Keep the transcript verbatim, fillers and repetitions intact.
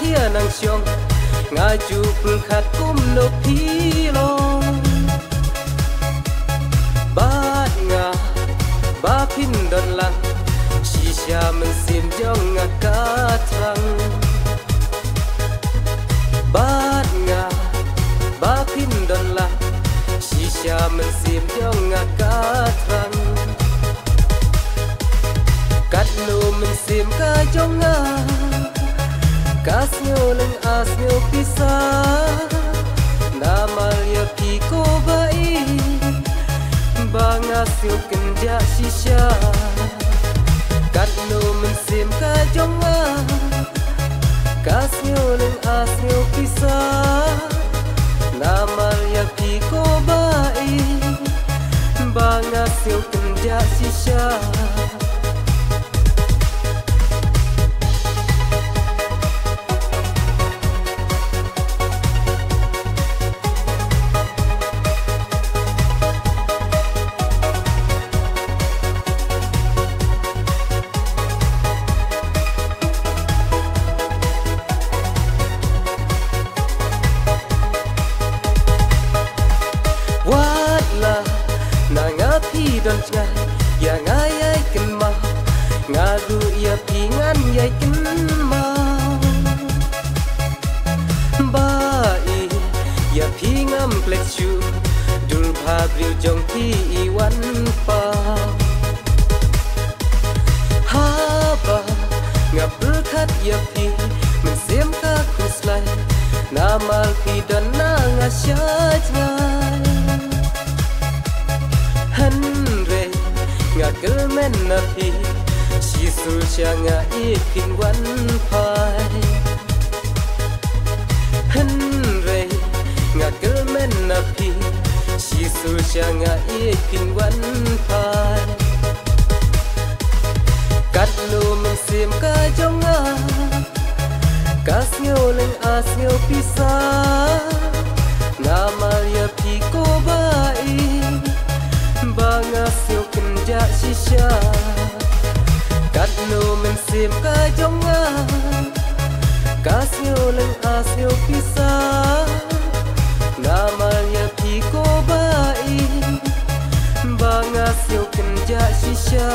Ïa nang shong, nga ju pyrkhat kumno phi long. Bad nga, ba phin don lang, shisha mynsiem jong nga ka thrang. Bad nga, ba phin don lang, shisha mynsiem jong nga ka thrang. Katno mynsiem ka jong nga, ka sngew lynga sngew pisa. Namar ïa phi ko ba ïeit, ba nga sngew kynjah shisha. Katno mynsiem ka jong nga, ka sngew lynga sngew pisa. Namar ïa phi ko ba ïeit, ba nga sngew kynjah shisha. Wat la na nga phi don jngai, ïa nga ïai kynmaw, nga ruh ïa phi ngan ïai kynmaw. Ba ïeit, ïa phi ngam klet shuh, dur bha briew jong phi i wan paw. Haba nga pyrkhat ïa phi, mynsiem ka khuslai, namar phi don na nga sha jngai. Hynrei nga kyrmen na phi, shisha sha nga ïeit phin wan phai. Hynrei nga kyrmen na phi, shisha sha nga ïeit phin wan phai. Katno mynsiem ka jong nga, ka sngew lynga sngew pisa. Namar ïa phi ko ba ïeit, ba nga sngew kynjah shisha. Katno mynsiem ka jong nga, ka sngew lynga sngew pisa. Namar ïa phi ko ba ïeit, ba nga sngew kynjah shisha.